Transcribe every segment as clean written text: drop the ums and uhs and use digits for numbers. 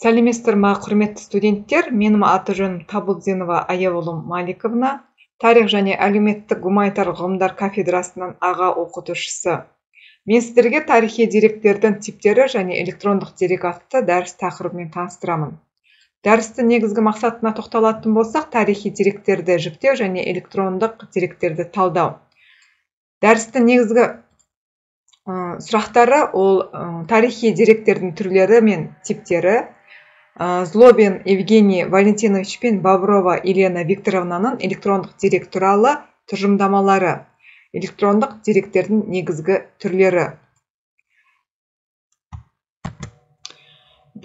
Сәлеметсіздер ме, құрметті студенттер? Менің аты-жөнім Табылдинова Аяулым Маликовна, тарих және әлеуметтік гуманитарлық ғылымдар кафедрасының аға оқытушысы. Мен сіздерге тарихи деректердің типтері және электрондық дерек атты дәріс тақырыбымен таныстырамын. Дәрістің негізгі мақсатына тоқталатын болсақ, тарихи деректерді жіктеу және электрондық деректерді талдау. Дәрістің негізгі сұрақтары ол тарихи деректердің түрлері мен типтері, Злобин Евгений Валентинович пен Боброва Елена Викторовнаның электрондық дерек туралы тұжырымдамалары, электрондық деректердің негізгі түрлері.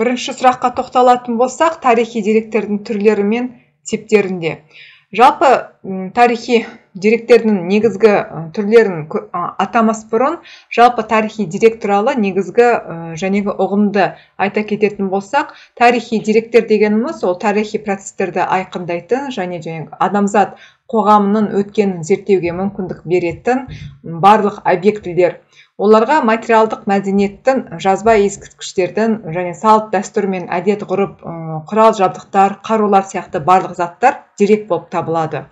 Бірінші сұраққа тоқталатын болсақ, тарихи деректердің түрлері мен типтерінде. Жалпы тарихи деректердің негізгі түрлерін атамас бұрын, жалпы тарихи дерек туралы негізгі жәнегі ұғымды айта кететін болсақ, тарихи деректер дегеніміз ол тарихи процестерді айқындайтын және адамзат қоғамының өткенін зерттеуге мүмкіндік беретін барлық объектілер. Оларға материалдық мәдениеттің, жазба ескерткіштердің және салт дәстүр мен әдет ғұрып, құрал жабдықтар, қарулар сияқты барлық заттар дерек болып табылады.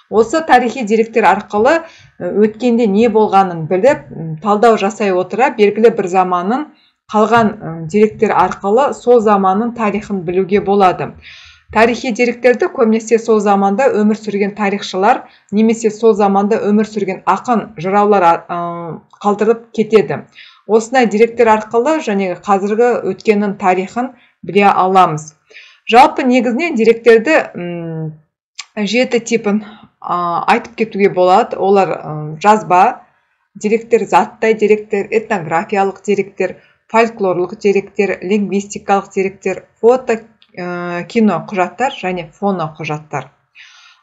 Осы тарихи деректер арқылы өткенде не болғанын біліп, талдау жасай отыра белгілі бір заманның қалған деректер арқылы сол заманның тарихын білуге болады. Тарихи деректерді көбінесе сол заманда өмір сүрген тарихшылар немесе сол заманда өмір сүрген ақын, жыраулар қалдырып кетеді. Осындай деректер арқылы және қазіргі өткеннің тарихын біле аламыз. Жалпы негізінен деректерді 7 типін айтып кетуге болады. Олар жазба деректер, заттай деректер, этнографиялық деректер, фольклорлық деректер, лингвистикалық деректер, фото, кино құжаттар және фоно құжаттар.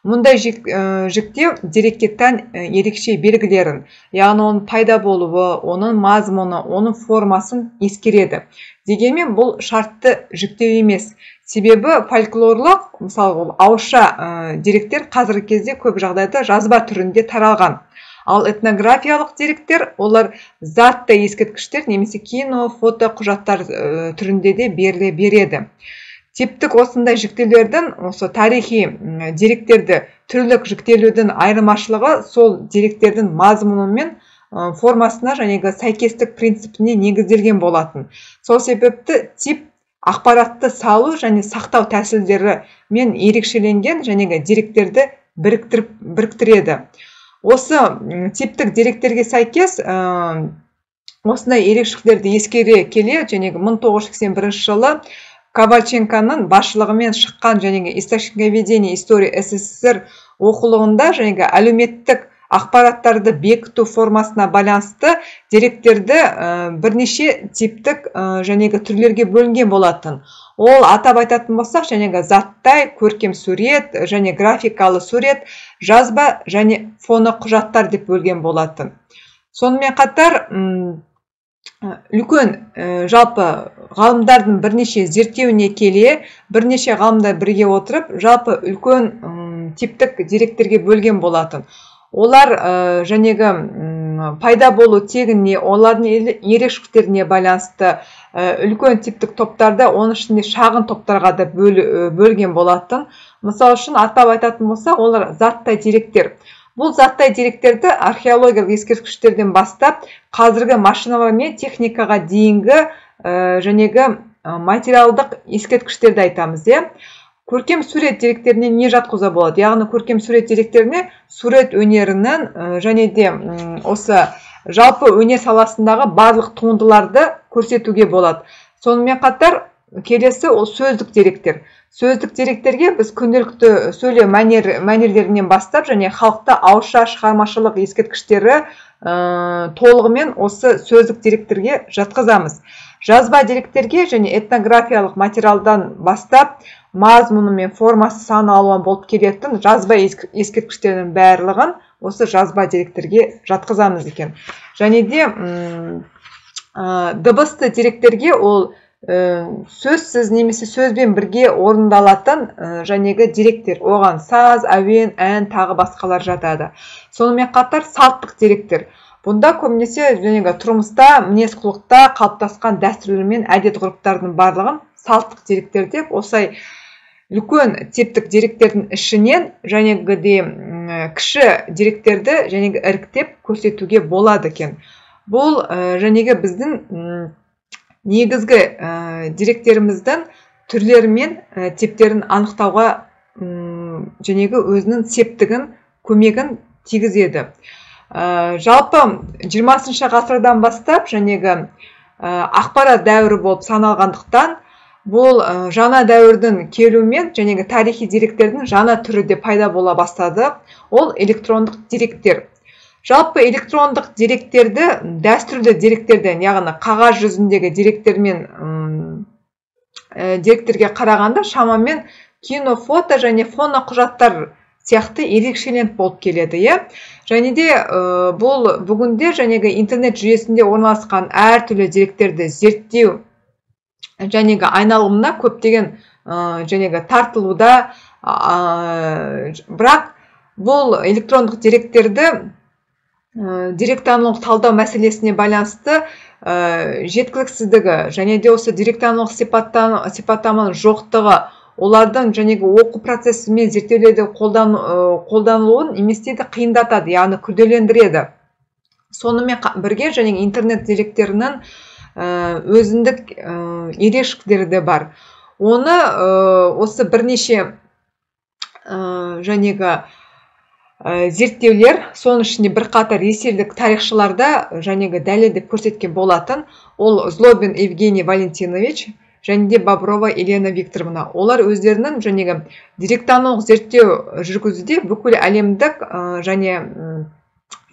Мұндай жіктеу дерекке тән ерекше белгілерін, яғни оның пайда болуы, оның мазмұны, оның формасын ескереді. Дегенмен бұл шартты жіктеу емес. Себебі фольклорлық, мысалы, ол ауызша деректер қазіргі кезде көп жағдайда жазба түрінде таралған. Ал этнографиялық деректер олар заттай ескерткіштер немесе кино, фото құжаттар түрінде де беріле береді. Типтік осындай жіктеулердің, осы тарихи деректерді түрлік жіктелудің айырмашылығы сол деректердің мазмұны мен формасына және сәйкестік принципіне негізделген болатын. Сол себепті тип ақпаратты салу және сақтау тәсілдері мен ерекшеленген және деректерді біріктіреді. Осы типтік деректерге сәйкес осындай ерекшеліктерді ескере келе және 1981 жылы Ковальченконың басшылығымен шыққан және «Источниковедение истории СССР» оқулығында және әлеуметтік ақпараттарды бекіту формасына байланысты деректерді бірнеше типтік және түрлерге бөлінген болатын. Ол атап айтатын болсақ, және заттай, көркем сурет және графикалы сурет, жазба және фоно құжаттар деп бөлген болатын. Сонымен қатар үлкен жалпы ғалымдардың бірнеше зерттеуіне келе, бірнеше ғалымдар бірге отырып, жалпы үлкен типтік деректерге бөлген болатын. Олар жәнегі пайда болу тегіне, олардың ерекшеліктеріне байланысты үлкен типтік топтарды, оның ішінде шағын топтарға да бөлген болатын. Мысал үшін атап айтатын болсақ, олар заттай деректер. Бұл заттай деректерді археологиялық ескерткіштерден бастап, қазіргі машиналар мен техникаға дейінгі жәнегі материалдық ескерткіштерді айтамыз. Көркем сурет деректеріне не жатқыза болады? Яғни көркем сурет деректеріне сурет өнерінің және де осы жалпы өнер саласындағы барлық туындыларды көрсетуге болады. Сонымен қатар келесі ол сөздік деректер. Сөздік деректерге біз күнделікті сөйлеу мәнерлерінен бастап және халықта ауызша шығармашылық ескерткіштері толығымен осы сөздік деректерге жатқызамыз. Жазба деректерге және этнографиялық материалдан бастап мазмұны мен формасы сан алуан болып келетін жазба ескерткіштердің барлығын осы жазба деректерге жатқызамыз екен. Және де дыбысты деректерге ол сөзсіз немесе сөзбен бірге орындалатын жәнегі деректер, оған саз, әуен, ән, тағы басқалар жатады. Сонымен қатар салттық деректер. Бұнда көбінесе жәнегі тұрмыста, мінез-құлықта қалыптасқан дәстүрлер мен әдет-ғұрыптардың барлығын салттық деректер деп, осылай үлкен типтік деректердің ішінен жәнегідей кіші деректерді жәнегі іріктеп көрсетуге болады екен. Бұл жәнегі біздің негізгі деректеріміздің түрлері мен типтерін анықтауға жәнегі өзінің септігін, көмегін тигізеді. Жалпы 20 ғасырдан бастап жәнегі ақпарат дәуірі болып саналғандықтан, бұл жаңа дәуірдің келуімен жәнегі тарихи деректердің жаңа түрі де пайда бола бастады. Ол электрондық деректер. Жалпы электрондық деректерді дәстүрлі деректерден, яғни қағаз жүзіндегі деректермен деректерге қарағанда шамамен кино, фото және фоно құжаттар сияқты ерекшеленіп болып келеді, иә. Және де бұл бүгінде жәнегі интернет жүйесінде орналасқан әртүрлі деректерді зерттеу жәнегі айналымына көптеген жәнегі тартылуда. Бірақ бұл электрондық деректерді деректанулық талдау мәселесіне байланысты жеткіліксіздігі және де осы деректанулық сипаттаманың жоқтығы олардың жәнегі оқу процесі мен зерттеулерде қолданылуын немесе қиындатады, яғни күрделендіреді. Сонымен бірге және интернет деректерінің өзіндік ерекшеліктері де бар. Оны осы бірнеше жәнегі зерттеулер, соның ішінде бірқатар ресейлік тарихшыларда жәнегі дәлелдеп көрсеткен болатын. Ол Злобин Евгений Валентинович және де Боброва Елена Викторовна. Олар өздерінің жәнегі деректанулық зерттеу жүргізуде бүкіл әлемдік және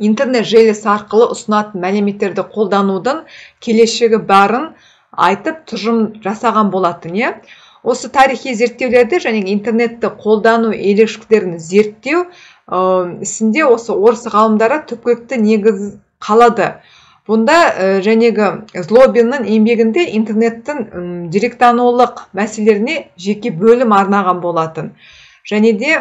интернет желісі арқылы ұсынатын мәліметтерді қолданудың келешегі барын айтып тұжырым жасаған болатын. Осы тарихи зерттеулерде және интернетті қолдану ерекшеліктерін зерттеу ісінде осы орыс ғалымдары түпкілікті негіз қалады. Бұнда жәнегі Злобиннің еңбегінде интернеттің деректанулық мәселелеріне жеке бөлім арнаған болатын. Және де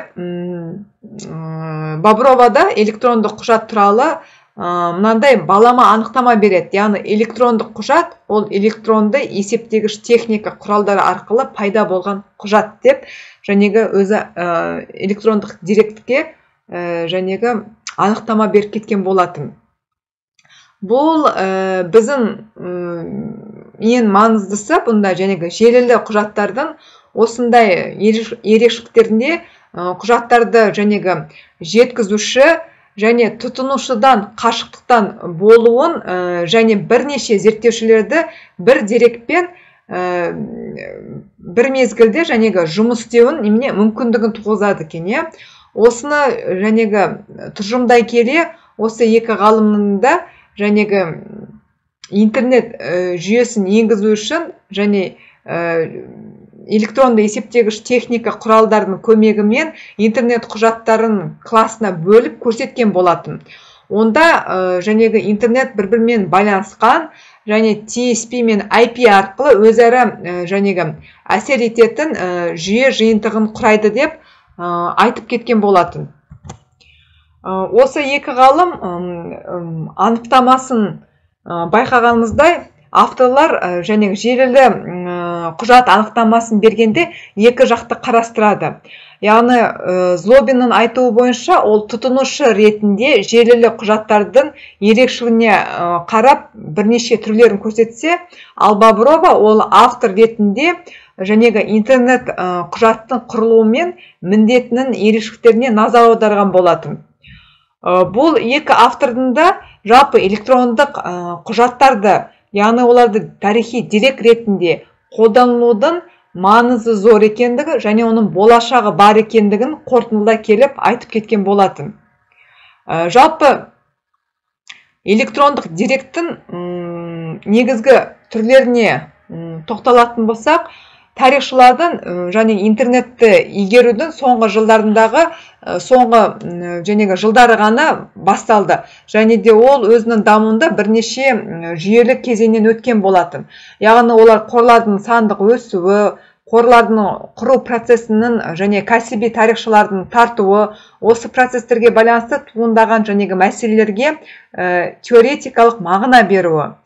Бобровада электрондық құжат туралы мынандай балама анықтама береді. Яғни электрондық құжат ол электронды есептегіш техника құралдары арқылы пайда болған құжат деп жәнегі өзі электрондық деректке жәнегі анықтама беріп кеткен болатын. Бұл біздің ең маңыздысы бұнда жәнегі желілі құжаттардың осындай ерекшеліктерінде құжаттарды жәнегі жеткізуші және тұтынушыдан қашықтықтан болуын және бірнеше зерттеушілерді бір дерекпен бір мезгілде жәнегі жұмыс істеуін немене мүмкіндігін туғызады екен. Осыны жәнегі тұжырымдай келе осы екі ғалымның да жәнегі интернет жүйесін енгізу үшін және электронды есептегіш техника құралдарының көмегімен интернет құжаттарын класына бөліп көрсеткен болатын. Онда жәнегі интернет бір-бірімен байланысқан және TCP мен IP арқылы өзара жәнегі әсер ететін жүйе жиынтығын құрайды деп айтып кеткен болатын. Осы екі ғалым анықтамасын байқағанымыздай, авторлар және желілі құжат анықтамасын бергенде екі жақты қарастырады. Яғни Злобиннің айтуы бойынша ол тұтынушы ретінде желілі құжаттардың ерекшелігіне қарап бірнеше түрлерін көрсетсе, ал Боброва ол автор ретінде жәнегі интернет құжаттың құрылуы мен міндетінің ерекшеліктеріне назар аударған болатын. Бұл екі автордың да жалпы электрондық құжаттарды, яғни оларды тарихи дерек ретінде қолданылудың маңызы зор екендігі және оның болашағы бар екендігін қорытындылай келіп айтып кеткен болатын. Жалпы электрондық деректің негізгі түрлеріне тоқталатын болсақ, тарихшылардың және интернетті игерудің соңғы жылдарындағы соңғы жәнегі жылдары ғана басталды. Және де ол өзінің дамуында бірнеше жүйелі кезеңнен өткен болатын. Яғни олар қорлардың сандық өсуі, Қорлардың құру процесінің және кәсіби тарихшылардың тартуы, осы процестерге байланысты туындаған жәнегі мәселелерге теоретикалық мағына беруі.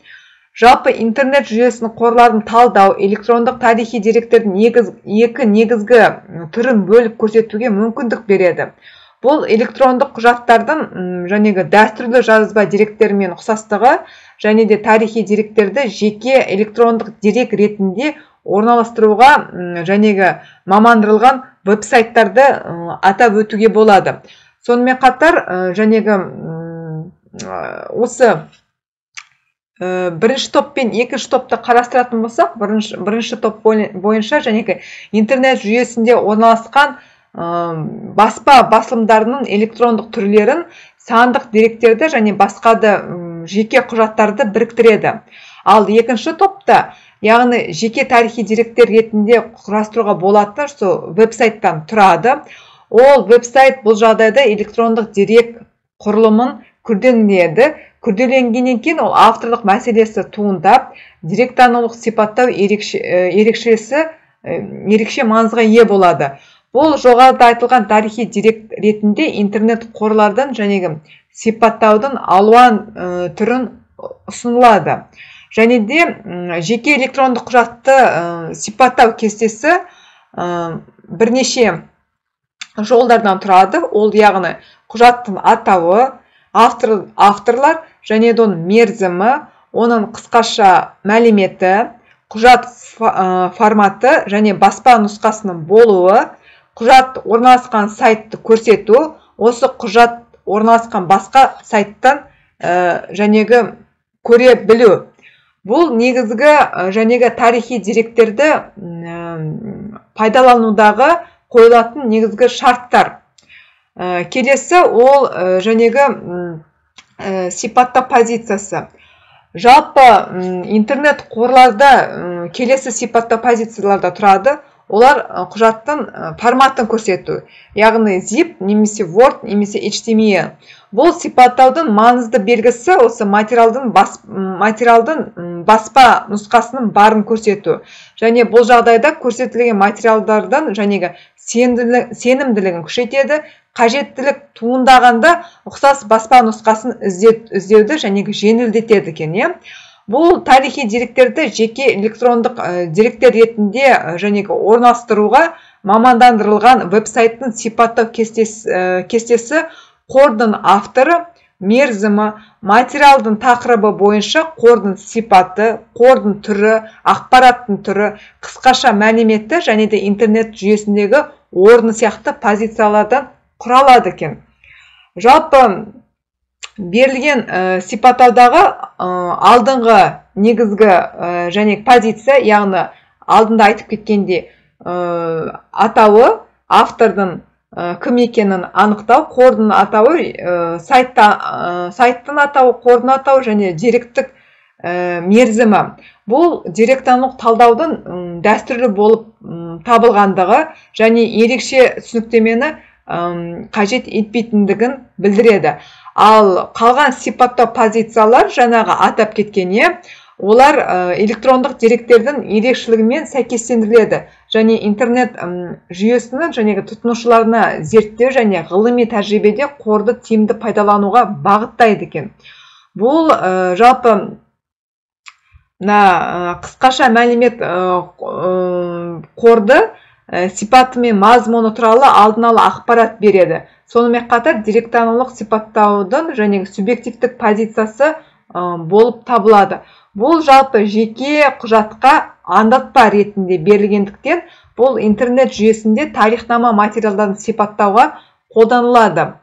Жалпы интернет жүйесінің қорларын талдау электрондық тарихи деректердің екі негізгі түрін бөліп көрсетуге мүмкіндік береді. Бұл электрондық құжаттардың жәнегі дәстүрлі жазба деректермен ұқсастығы және де тарихи деректерді жеке электрондық дерек ретінде орналастыруға жәнегі мамандырылған веб-сайттарды атап өтуге болады. Сонымен қатар жәнегі осы бірінші топ пен екінші топты қарастыратын болсақ, бірінші топ бойынша жәнегі интернет жүйесінде орналасқан баспа басылымдарының электрондық түрлерін, сандық деректерді және басқа да жеке құжаттарды біріктіреді. Ал екінші топта, яғни жеке тарихи деректер ретінде құрастыруға болатын сол веб-сайттан тұрады. Ол веб-сайт бұл жағдайда электрондық дерек құрылымын күрделенеді. Күрделенгеннен кейін ол авторлық мәселесі туындап, деректанулық сипаттау ерекше маңызға ие болады. Бұл жоғарыда айтылған тарихи дерек ретінде интернет қорлардан және сипаттаудың алуан түрін ұсынылады. Және де жеке электрондық құжатты сипаттау кестесі бірнеше жолдардан тұрады. Ол яғни құжаттың атауы, авторлар және де оның мерзімі, оның қысқаша мәліметі, құжат форматы және баспа нұсқасының болуы, құжат орналасқан сайтты көрсету, осы құжат орналасқан басқа сайттан жәнегі көре білу. Бұл негізгі жәнегі тарихи деректерді пайдаланудағы қойылатын негізгі шарттар. Келесі ол жәнегі сипаттау позициясы. Жалпы интернет қорларда келесі сипаттау позицияларда тұрады. Олар құжаттың форматын көрсету, яғни zip немесе Word немесе HTML. Бұл сипаттаудың маңызды белгісі осы материалдың баспа нұсқасының барын көрсету. Және бұл жағдайда көрсетілген материалдардың жәнегі сенімділігін күшейтеді, қажеттілік туындағанда ұқсас баспа нұсқасын іздеуді жәнегі жеңілдетеді екен. Бұл тарихи деректерді жеке электрондық деректер ретінде жәнегі орналастыруға мамандандырылған веб-сайттың сипаттау кестесі қордың авторы, мерзімі, материалдың тақырыбы бойынша қордың сипаты, қордың түрі, ақпараттың түрі, қысқаша мәліметі және де интернет жүйесіндегі орны сияқты позициялардан құралады екен. Жалпы берілген сипаттаудағы алдыңғы негізгі және позиция, яғни алдында айтып кеткендей атауы, автордың кім екенін анықтау, қордың атауы, сайттың атауы, қордың атауы және деректік мерзімі. Бұл деректанулық талдаудың дәстүрлі болып табылғандығы және ерекше түсініктемені қажет етпейтіндігін білдіреді. Ал қалған сипаттау позициялар жаңағы атап кеткенне, олар электрондық деректердің ерекшелігімен сәйкестендіріледі және интернет жүйесінің және тұтынушыларына зерттеу және ғылыми тәжірибеде қорды тиімді пайдалануға бағыттайды екен. Бұл жалпы қысқаша мәлімет қорды сипаты мен мазмұны туралы алдын ала ақпарат береді. Сонымен қатар деректанулық сипаттаудың және субъективтік позициясы болып табылады. Бұл жалпы жеке құжатқа аңдатпа ретінде берілгендіктен, бұл интернет жүйесінде тарихнама материалдарын сипаттауға қолданылады.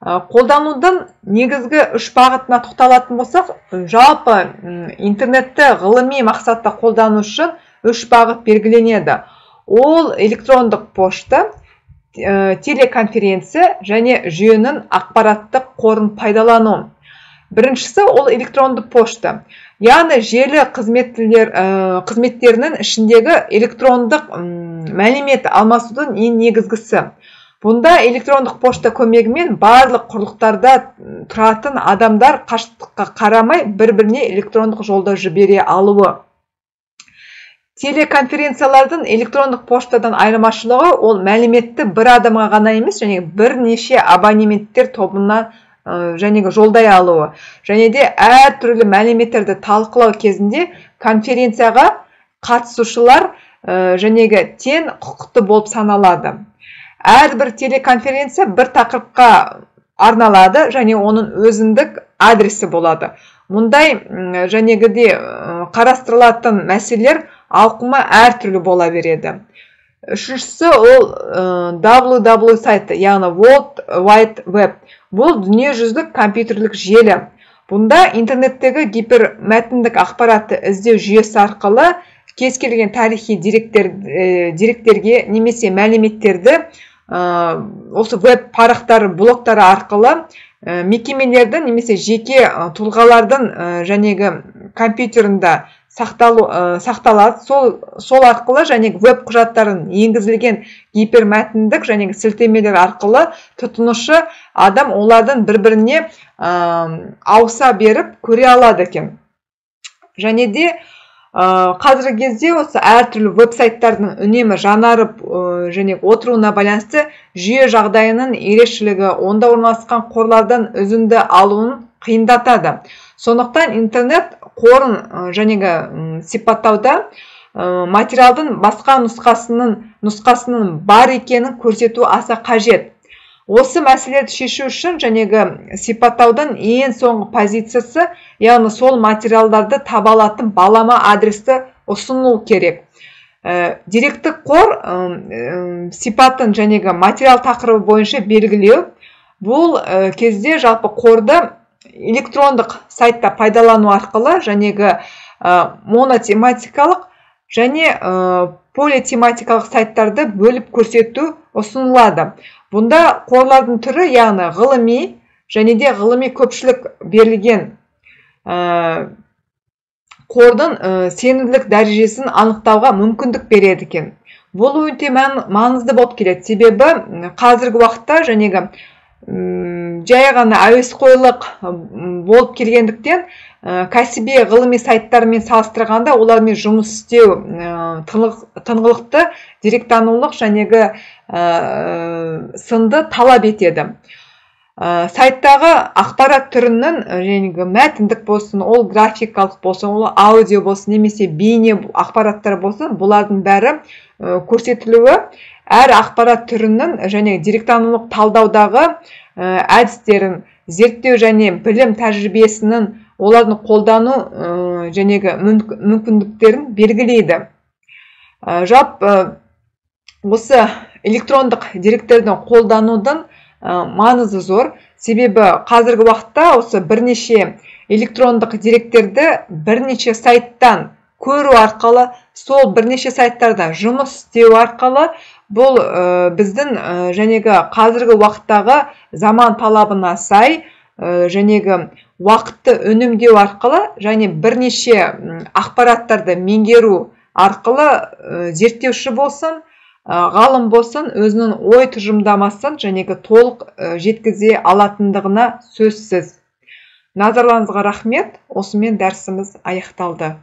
Қолданудың негізгі үш бағытына тоқталатын болсақ, жалпы интернетті ғылыми мақсатта қолдану үшін үш бағыт белгіленеді. Ол электрондық пошта, телеконференция және жүйенің ақпараттық қорын пайдалану. Біріншісі ол электронды пошта. Яғни желі қызметтерінің ішіндегі электрондық мәлімет алмасудың ең негізгісі. Бұнда электрондық пошта көмегімен барлық құрлықтарда тұратын адамдар қашықтыққа қарамай бір-біріне электрондық жолда жібере алуы. Телеконференциялардың электрондық поштадан айырмашылығы ол мәліметті бір адамға ғана емес, және бірнеше абонементтер тобына және жолдай алуы. Және де әртүрлі мәліметтерді талқылау кезінде конференцияға қатысушылар жәнегі тең құқықты болып саналады. Әрбір телеконференция бір тақырыпқа арналады және оның өзіндік адресі болады. Мұндай жәнегіде қарастырылатын мәселелер ауқымы әртүрлі бола береді. Үшіншісі ол WW сайты, яғни World Wide Web. Бұл дүниежүзілік компьютерлік желі. Бұнда интернеттегі гипермәтіндік ақпаратты іздеу жүйесі арқылы кез келген тарихи деректерге немесе мәліметтерді осы веб парақтары, блогтары арқылы мекемелердің немесе жеке тұлғалардың жәнегі компьютерінде сақталады. Сол арқылы және веб құжаттарын енгізілген гипермәтіндік және сілтемелер арқылы тұтынушы адам олардың бір-біріне ауыса беріп көре алады екен. Және де қазіргі кезде осы әртүрлі веб-сайттардың үнемі жаңарып және отыруына байланысты жүйе жағдайының ерекшелігі онда орналасқан қорлардан үзінді алуын қиындатады. Сондықтан интернет қорын жәнегі сипаттауда материалдың басқа нұсқасының бар екенін көрсету аса қажет. Осы мәселелерді шешу үшін жәнегі сипаттаудың ең соңғы позициясы, яғни сол материалдарды таба алатын балама адресті ұсыну керек. Деректік қор сипатын жәнегі материал тақырыбы бойынша белгілеу. Бұл кезде жалпы қорды электрондық сайтта пайдалану арқылы жәнегі монотематикалық және политематикалық сайттарды бөліп көрсету ұсынылады. Бұнда қорлардың түрі, яғни ғылыми және де ғылыми көпшілік берілген қордың сенімділік дәрежесін анықтауға мүмкіндік береді екен. Бұл өте маңызды болып келеді. Себебі қазіргі уақытта жәнегі жай ғана әуесқойлық болып келгендіктен кәсіби ғылыми сайттармен салыстырғанда олармен жұмыс істеу тыңғылықты деректанулық жәнегі сынды талап етеді. Сайттағы ақпарат түрінің жәнегі мәтіндік болсын, ол графикалық болсын, ол аудио болсын, немесе бейне ақпараттар болсын, бұлардың бәрі көрсетілуі әр ақпарат түрінің және деректанулық талдаудағы әдістерін зерттеу және білім тәжірибесінің олардың қолдану жәнегі мүмкіндіктерін белгілейді. Жалпы осы электрондық деректерді қолданудың маңызы зор. Себебі қазіргі уақытта осы бірнеше электрондық деректерді бірнеше сайттан көру арқылы, сол бірнеше сайттарда жұмыс істеу арқылы бұл біздің жәнегі қазіргі уақыттағы заман талабына сай жәнегі уақытты үнемдеу арқылы және бірнеше ақпараттарды меңгеру арқылы зерттеуші болсын, ғалым болсын, өзінің ой тұжырымдамасын жәнегі толық жеткізе алатындығына сөзсіз. Назарларыңызға рахмет. Осымен дәрісіміз аяқталды.